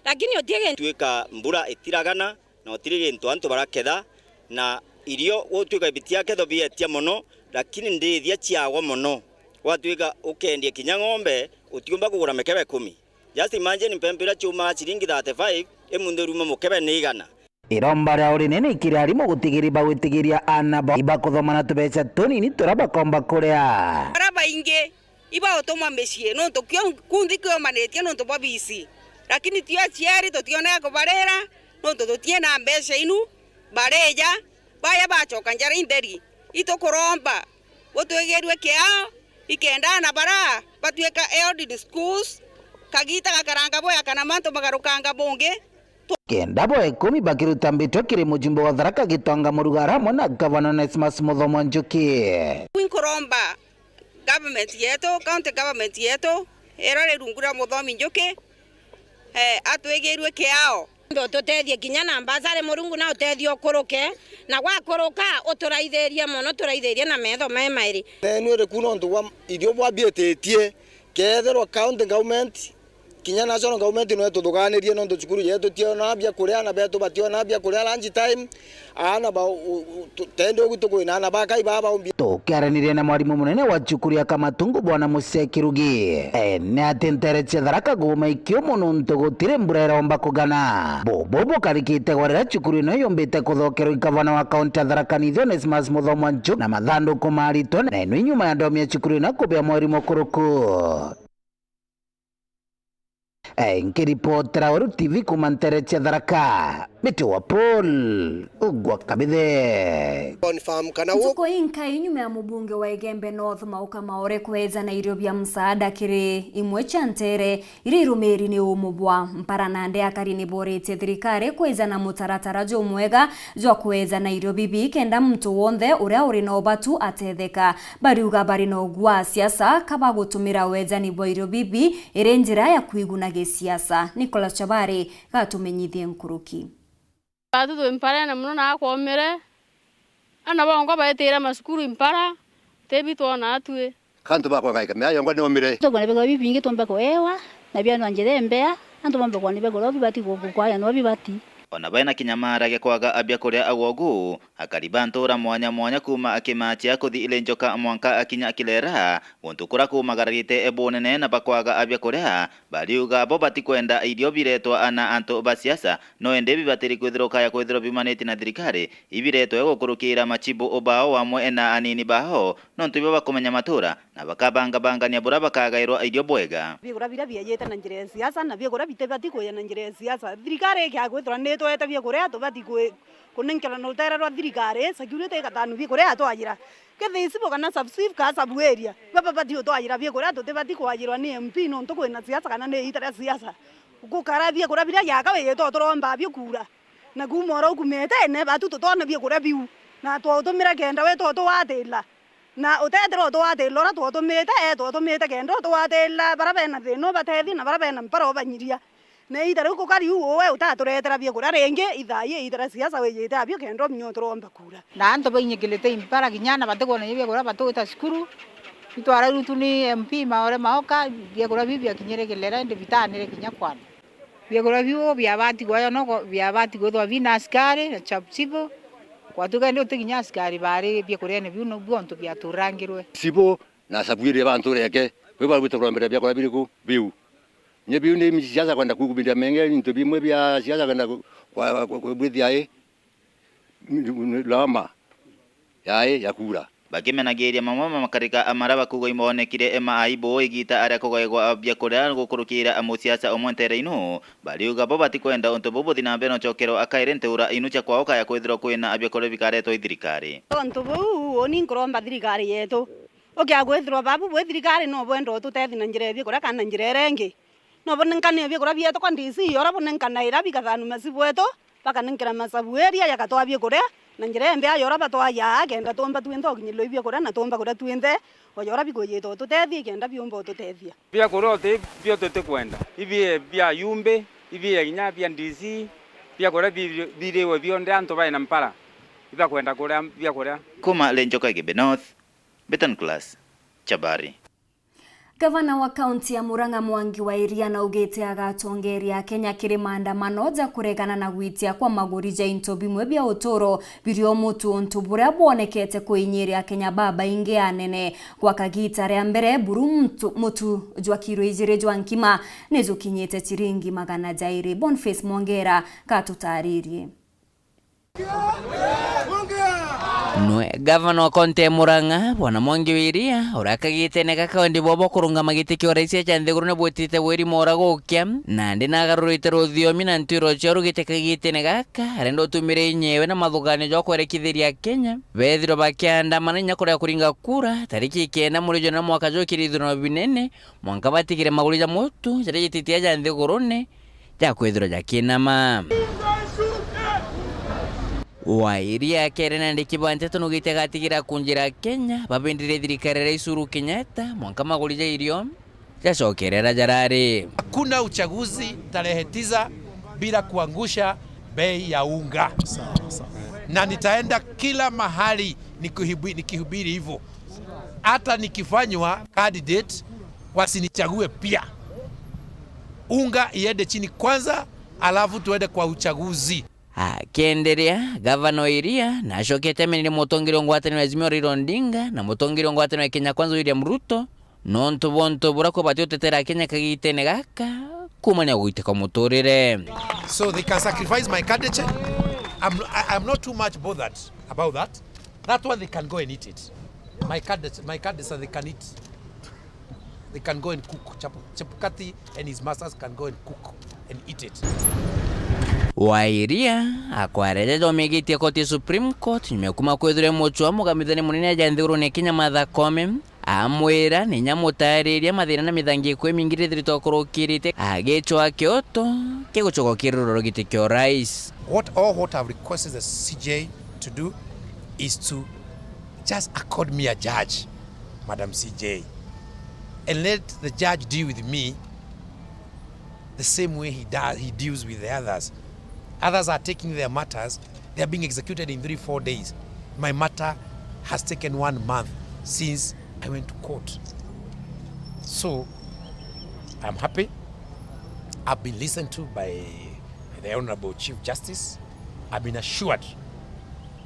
lakini uti gintu. Twika mbura itiragana na utiri gintu antu baraketha, na irio gutwika bitiakethwa bietia mono, lakini ndithia ciagwa mono. Gwatwika ukendia kinya ng'ombe, utiumba kugura mikebe ikumi. Just imagine mpempe iria ciumaga ciringi thirty-five, imunthi uruma mukebe ni igana. Iromba riao rinene ikiri arimu gutigiri bagwitigiria aana bao ibakuthoma na tubeca tunini turia bakomba kuria. Baria baingi ibautumwa micii nontu kio kunthi kiomanitie nontu bwa biisi. Lakini tio aciari tutionere kubarira, nontu tutie na mbeca inu, barija, baya bacoka njara intheri. Itukuromba butwigirue kiao, ikenda ana bara batuika held in schools, kagita gakaranga boya kana mantu magarukanga bungi. Kenda bo ikumi bakiruta mbitwa kiri mujumbe wa Tharaka Gitonga Murugara amwe na Gavana Onesmus Muthomwa Njuki. Inkuromba government yetu, county government yetu, irore rungu rwa Muthomi Njuki, eh, atwigirue kiao. Ndo tutethie kinya na mbasari, Murungu na utethie ukuruke, na gwakuruka uturaithirie mono, uturaithirie na metho mai mairi. Nenu iri ku nontu bwa irio bwambiititie, kethirwa county government kinya national government no ituthuganirie, nontu cukuru yetu tionaa bia kuria, aana betu bationaa bia kuria lunch time, aana ba, u, u, tu, tende ugu tukwina aana ba kai baa baumbi. Tukiaraniria na mwarimu munene wa cukuru ya Kamatungu, Bwana Musee Kirugi, e, ni ati ntere cia Tharaka guuma ikio mono nontu gutiri mbura iromba kugana. Bubu bukarikite gwa riria cukuru ino yumbite kuthokerwa i gavana wa kaunti ya Tharaka Nithi Onesmus Muthomwa Njuki na mathanduku maritwe, na ino inyuma ya ndomi ya cukuru ino kubea mwarimu kuruku. Eh, nkiripotera Weru T V kuuma ntere cia Tharaka, Miti wa Paul, ugwa kabithe. Confirm kana wo- Ntuku inkai nyuma ya mubunge wa Igembe North Mauka Maore kweja na irio bia msaada kiri imwe cia ntere iria irumiri ni umu bwa mpara, nandi akari ni boritie thirikari kweja na mutaratara jumwega jwa kweja na irio bibi kenda muntu wonthe uria uri na ubatu atetheka. Bariuga bari na ugwa siasa ka bagutumira wejani bwa irio bibi iri njira ya kwiguna gisiasa. Nicholas Chabari gatumenyithie nkuruki. Batu twi mparene mono na akomire, ana bongwa baitire macukuru impara, tibi twona atwi. Kantu bakwa gaika mea yongwa ni omire. Tukwona bigwa bibingi tumbe kuewa, na bianwa njira imbea, antu bombe kwona bigwa bibati ku-, ku-, kwaya no bibati. Ona baina kinyamara gia kwaga a biakuria agwogu, akari ba ntura mwanya mwanya kuuma Akimatia kuthi Ilenjoka mwanka akinya Kilera, guntu kura kumagararite bunene na bakwaga a biakuria, bariuga bo batikwenda irio biretwa na antu ba siasa, no indi bibatiri kwithirwa kaya kwithirwa biumanitie na thirikari, ibiretwe gukurukira machibu bao amwe na anini bao, nontu ibo bakumenya matura, na bakabangabangania buria bakagairwa irio bwega. Biakuria biria biejite na njira ya siasa, na biakuria bitibati kueja na njira ya siasa. Thirikari ikiaga kwithirwa nitwete biakuria, tubati kwi-, kunenkerwa na rutere rwa thirikari, security igatanu biakuria yatwajira. Kethira icibo kana sub-chief ka sub-area, bababati utwajira biakuria, tutibati kwajirwa ni M P nontu kwina siasa kana ni iita ria siasa. Gukara biakuria biria yaka wijite uturomba bio kuura. Na kuuma uria ukumite, ne batu tutona biakuria biu. Na twautumira kenda we twatugwatira. Na uteethira utugwatira uria twautumite, ee, twautumite kenda utugwatira baria bena thina ubatethie, na baria bena mpara ubanyiria. Na iita riu kukari uu uwe utaturetera biakuria ringi, ithaa ii iita ria siasa wijite abio kenda umenye uturomba kuura. Na antu bainyikirite impara kinya ana batikwona biakuria batwita cukuru. Itwara riu tu ni M P Maore Maoka, biakuria biu biakinyire Kilera indi bitanire kinya kwana. Biakuria biu biabati kwaja no ko-, biabati kwithirwa bina askari na chapu chifu. Kwatuika indi uti kinya askari bari biakuriene biu no biontu biaturangirwe. Chifu na chapu iria bantureke, kwi baru bitakurombera biakuria biriku biu? Nye biu ni siasa kwenda kugumiria menge, into bimwe bia siasa kwenda ku-, kwa, kwa, kwa, kwithia i lawama yai ya kuura. Bakimenagiria mamwe ma makarika maria bakugwa imonekire ma aibu igita aria kugaigwa biakuria gukurukira musiasa umwe ntere inu, bariuga bo batikwenda untu buu buthi na mbere na ucokerwa akairi ntura inu cia kwao kaya kwithirwa kwina biakuria bikaretwa i thirikari. Untu buu, uni nkuromba thirikari yetu, ukia kwithirwa babu bwi thirikari no bwenda ututethia na njira ya biakuria kana njira iria ingi. No bunenkanire biakuria bietu kwa D C, uria bunenkanaira bikathanua machifu etu, bakanenkera machapu area yagatwaa biakuria na njira imbea ya uria batwaa yaa, kenda tumba twinthe ukinyirwa i biakuria na tumba kuria twinthe o ja uria bikwijite ututethia, kenda biumba ututethia. Biakuria uti bio tutikwenda, ibie bia yumbi, ibie kinya bia D C, biakuria bi-, biriwe bionthe antu baina mpara, ibakwenda kuria biakuria. Kuma Lenjoka Igembe North, Betan Class, Chabari. Gavana wa kaunti ya Murang'a Mwangi wa Iria naugite agatongeria Akenya kiri maandamano ja kuregana na gwitia kwa maguri ja into bimwe bia uturo birio mutu, untu buria bwonekete kuinyiria Akenya babaingi anene. Gwa kagiita ria mbere, buru mutu, mutu jwa kiro ijiri jwa nkima ni jukinyite ciringi magana jairi. Boniface Mwongera katutaririe. Nwe gavana wa kaunti ya Murang'a, Bwana Mwangi wa Iria, uria akagitene gaka wendi bwabo kurungama giti kia urais kia nthiguru ni bwitite wirimo ura gukia, nandi nagarurite ruthiomi na ntwiro cio rugite kagitene gaka, arenda utumire inyewe na mathuganio jwa kwerekithiria Kenya bethirwe bakiandamana inya kuria kuringa kura tariki kenda mweri jwa na mwaka jwa kiri ithurano binene, mwanka batigire maguri ja mutu jaria jititia ja nthigurune jakwithirwa jakinama. Wa Iria akere na andiki ba nteto nugite agatigira kunjira Kenya babindire thirikari ya Rais Uhuru Kenyatta mwanka maguri ja irio jacokerera jarari. Hakuna uchaguzi tarehe tisa bila kuangusha bei ya unga. Sawa, sawa. Na nitaenda kila mahali nikihubi-, nikihubiri hivyo. Hata nikifanywa candidate, wasinichague pia. Unga iende chini kwanza, alafu tuende kwa uchaguzi. Akienderea, gavana wa Iria nacokete amenire mutongeria wa ngwataniro ya Azimio Raila Odinga na mutongeria wa ngwataniro ya Kenya Kwanza William Ruto nontu bwa untu buria kubati utetera Akenya kagitene gaka kuumania na guitika kwa muturire. So they can sacrifice my candidature. I'm, I, I'm not too much bothered about that. That one they can go and eat it. My candidates, my candidates, they can eat. They can go and cook. Chap-, Chebukati and his masters can go and cook and eat it. Wa Iria akwareja jomigitie koti ya Supreme Court nyuma ya kuma kwithirwa mucwa mugamithania munene aja nthigurune Kenya Martha Koome, amwira ni inya mutariria mathina na mithangiko imingi ithirite ukurukirite agicwa kioto kigucoka ukirurwa giti kia urais. What, all what I've requested the C J to do is to just accord me a judge, Madam C J, and let the judge deal with me the same way he does, he deals with the others. Others are taking their matters, they are being executed in three, four days. My matter has taken one month since I went to court. So, I'm happy. I've been listened to by the Honorable Chief Justice. I've been assured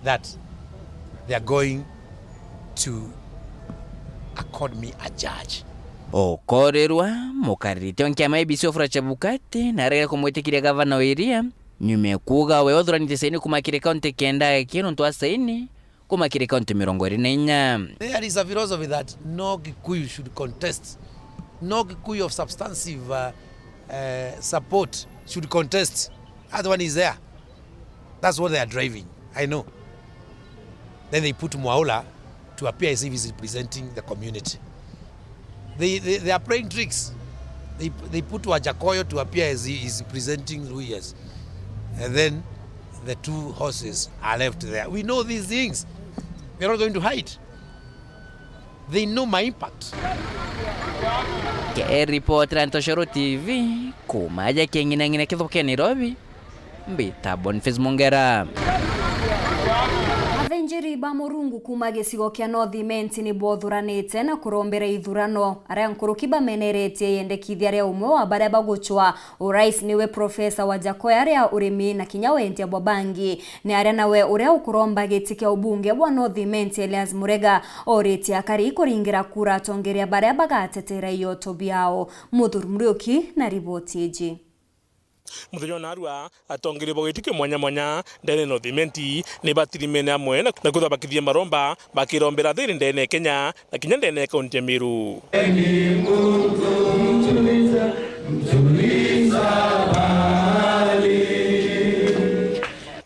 that they are going to accord me a judge. Ukorirwa, mukariri tio nkiama A B C Wafula Chebukati naregere kumwitikiria gavana wa Iria nyuma ya kuuga we uthuranite saini kuma kiri kaunti kenda aki nontu wa saini kuma kiri kaunti mirongo iri na inya. There is a philosophy that no Gikuyu should contest. No Gikuyu of substantive, uh, uh, support should contest. That one is there. That's what they are driving. I know. Then they put Mwaula to appear as if he's representing the community. They, they, they are playing tricks. They, they put Wajakoyo to appear as he is representing Luyas. And then the two horses are left there. We know these things. We're not going to hide. They know my impact. Ke report ya Ntoshoro T V, kuma aja king'inang'ina kithukia Nairobi, mbita Boniface Mongera. Athinjiri ba Murungu kuma gicigo kia North Imenti ni bothuranite na kurombera ithurano. Aria nkuruki bameneretie yendekithia ria umwe wa baria bagucwa urais niwe Profesa Wajakoya aria urimi na kinya wendia bwa bangi. Ni aria nawe uria ukuromba giti kia ubunge bwa North Imenti Elias Murega oritie akari kuringira kura atongeria baria bagatetera ioto biao. Muthuri Muriuki na riboti iji. Muthenya wa narua, atongeria ba giti kia mwanya mwanya ndene ya North Imenti ni batirimene amwe na, na kwithwa bakithithia maromba bakirombera thiri ndene ya Kenya na kinya ndene ya kaunti ya Meru.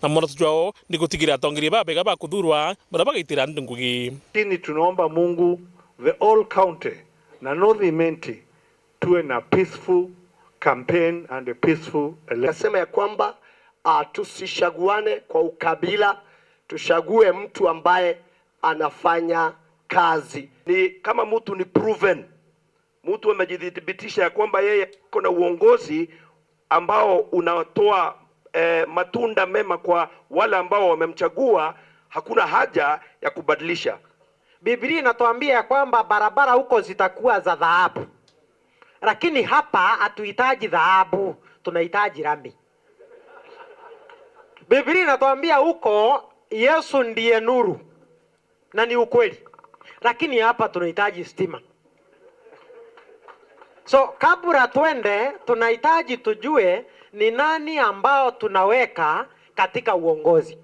Na mworoto jwao ni gutigira atongeria babega ba kuthurwa baria bagaitira antu ngugi. Lakini tunaomba Mungu, the whole county na North Imenti, tuwe na peaceful campaign and a peaceful election. Nasema ya kwamba, ah, tusichaguane kwa ukabila, tuchague mtu ambaye anafanya kazi. Ni kama mtu ni proven, mtu amejithibitisha ya kwamba yeye ako na uongozi ambao unatoa, eh, matunda mema kwa wale ambao wamemchagua, hakuna haja ya kubadilisha. Biblia inatuambia ya kwamba barabara huko zitakuwa za dhahabu. Lakini hapa hatuhitaji dhahabu, tunahitaji lami. Biblia inatuambia huko Yesu ndiye nuru. Na ni ukweli. Lakini hapa tunahitaji stima. So, kabla twende, tunahitaji tujue ni nani ambao tunaweka katika uongozi.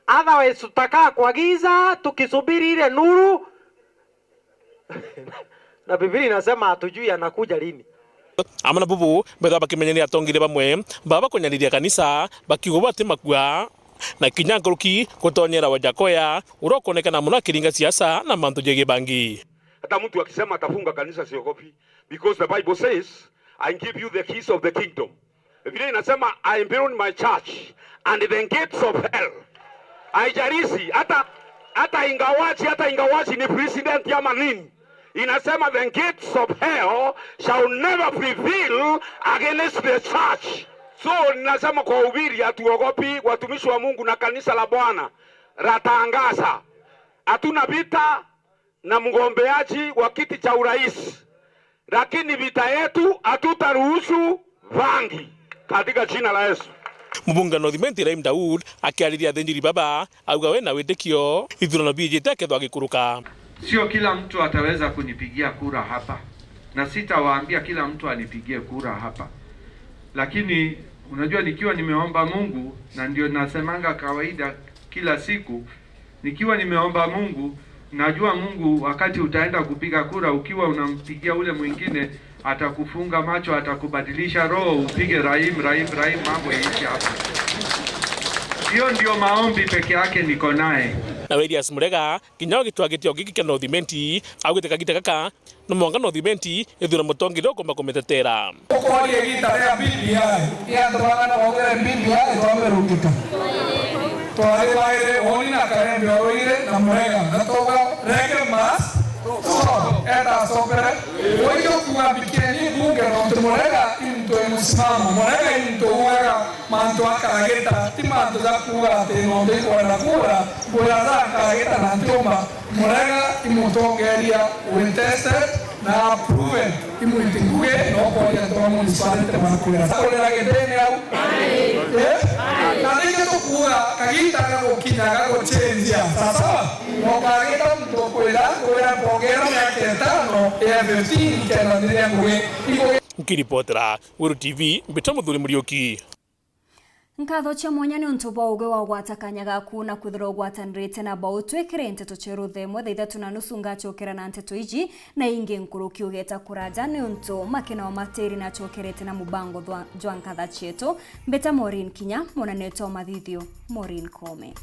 Otherwise tutakaa kwa giza tukisubiri ile nuru. Na Biblia inasema hatujui anakuja lini. Amwe na bubu bethwa bakimenyania atongeria bamwe baba kunyariria kanisa, bakiuga bati makua, na kinya nkuruki gutonyera Wajakoya, uria ukwonekana mono akiringa siasa na mantu jegie bangi. Hata mtu akisema atafunga kanisa, siogopi, because the Bible says, "I give you the keys of the kingdom." Biblia inasema, "I build my church and the gates of hell." Haijalishi hata, hata ingawaji, hata ingawaji ni president ama nini, inasema, "The gates of hell shall never prevail against the church." So ninasema kwa ubiri, hatuogopi, watumishi wa Mungu na kanisa la Bwana latangaza. Hatuna vita na mgombeaji wa kiti cha urais, lakini vita yetu hatutaruhusu bangi katika jina la Yesu. Mubunge wa North Imenti Rahim Daud akiariria athinjiri baba auga we na witikio ithurano biijite akethwa agikuruka. Sio kila mtu ataweza kunipigia kura hapa, na sitawaambia kila mtu anipigie kura hapa, lakini unajua, nikiwa nimeomba Mungu, na ndio nasemanga kawaida kila siku, nikiwa nimeomba Mungu, najua Mungu wakati utaenda kupiga kura, ukiwa unampigia ule mwingine, atakufunga macho, atakubadilisha roho, upige Rahim, Rahim, Rahim, mambo iishe hapo. Hiyo ndio maombi peke yake niko naye. Na Elias Murega, kinya wa gitwa gitio giki kia North Imenti, augite kagita gaka no mwanka North Imenti ithure mutongeria ukomba kumitetera. Ukoria igita ria B B I, ni antu bang'ana baugire B B I twamirungika. Twari bairi, uni na Karembe oruire na Murega, na twauga, "Reggae must stop." Enda acokere. Waijo kuuga mbikeni mbunge nontu Murega i muntu wi musimamo. Murega i muntu uugaga mantu a Karagita, ti mantu ja kuuga ati nontu ikwenda kura, mbwira ja Karagita na ntiumba. Murega i mutongeria wi tested na proven, i mwiti ngugi, na ukoria antu ba municipality bakwira, "Sakurira gitini au." Eh? Na ningi tukuuga, kagita gagukinya gagucenjia. Sawa sawa? Na ukagita muntu ukwira, kwira mpongera miaka itano, ya fifteen, ikenda ndiria ngugi. Ngugi. Nkiripotera Weru T V, mbitwa Muthuri Muriuki. Nkatho cia mwanya niuntu bwa uge wa gwata kanya gaku na kwithirwa ugwatanirite na bau. Twikire nteto cia rutha imwe thaa ithatu na nusu, ngacokera na nteto iji na ingi nkuruki. Ugeta kuraja niuntu makena wa matiri nacokerete na mubango thwa-, jwa nkatha cietu. Mbeta Maureen Kinya, mwananetwa wa mathithio, Maureen Kome.